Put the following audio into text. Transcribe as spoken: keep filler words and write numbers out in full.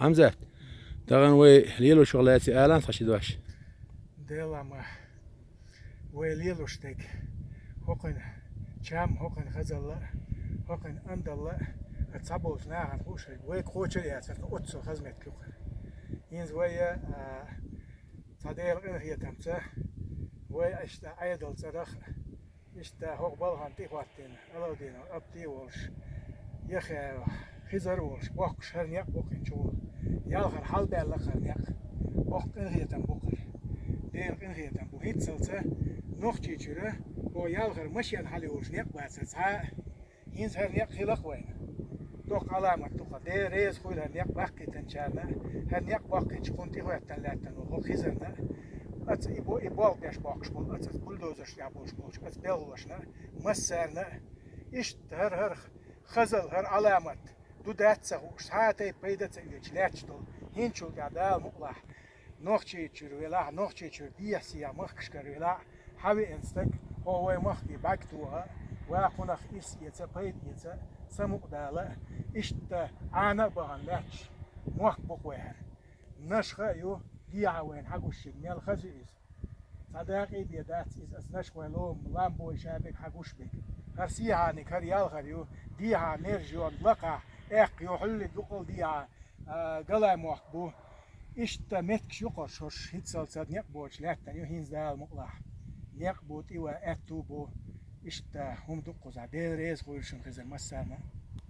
Хьамзат, тахана вай лелош ваха лаьций алан цхьа ши дош. Делама вай лелош дерг хӀокхуьнан чам, хӀокхуьнан хазалла, хӀокхуьнан андалла, а цхьаболчу нахана хууш хилла, вайга кхочур а яцара, оццул хаза меттиг ю-кх хӀара. ХӀинца вай, а, цхьа Делан къинхетамца, вай иштта Ӏедалан цӀарах, иштта хӀокху балхана тӀехӀоттийна, Алавдинов Апти а волуш, Яхъяев Хизар а волуш, боккхуш хӀара некъ бу-кх хӀинца чугӀа. Ялхара хьалабаьлла-кх хӀара некъ. Боккха къинхетам бу-кх хӀара. Делан къинхетам бу. ХӀинццалц Нохчийчуьра хӀокху ялхара машен хьалайолуш некъ бацара цхьа а. ХӀинца хӀара некъ хилла-кх вайна. Доккха Ӏаламат ду-кх хӀара. Дела реза хуьлда хӀара некъ баккхийтинчарна, хӀара некъ баккхийчу кхунна тӀехӀоьттина лаьттина волу хӀокху Хизарна. Аца и бо-, и болх беш боккхуш болу, аца, аца бульдозерш тӀехь болуш болчу аца белхалошна, массарна а. Иштта хӀара, хӀара хазалла, хӀара Ӏаламат ду дац ца хууш, цхьа а тайпа пайда ца оьцуш лаьтташ долу, хӀинцачул тӀаьхьа Дала мукъалахь, Нохчийчуьра велахь, Нохчийчуьра дехьа-сехьа махкашкара велахь, хьан веана стаг, хӀо вай махке бӀаьрг тоха а, ва кхунах ирс эца а, пайда эца а, самукъадала а, иштта Ӏана а бахана лаьтташ мохк бу-кх вай хӀара. Нашха а ю, дехьа вайна хьан гуш шига мел хаза ю иза. Цхьа дакъа а бен дац иза, аса Нашхойн лома лам бой ша берг хьан гуш берг. ХӀара сехьаниг, хӀара ялхара ю, дехьа мержа ю, лакхахь аьккха ю, хьуьллиг ю-кх дехьа, а, галай мохк бу. Иштта меттигаш ю-кх хӀорш, хӀинццалц некъ боцуш лаьттина ю, хӀинца Дала мукъалахь. Некъ бу, тӀе ван аьтту бу. Иштта хӀума ду-кх кхузахь. Дела реза хуьлда шуна, Хизар, массарна.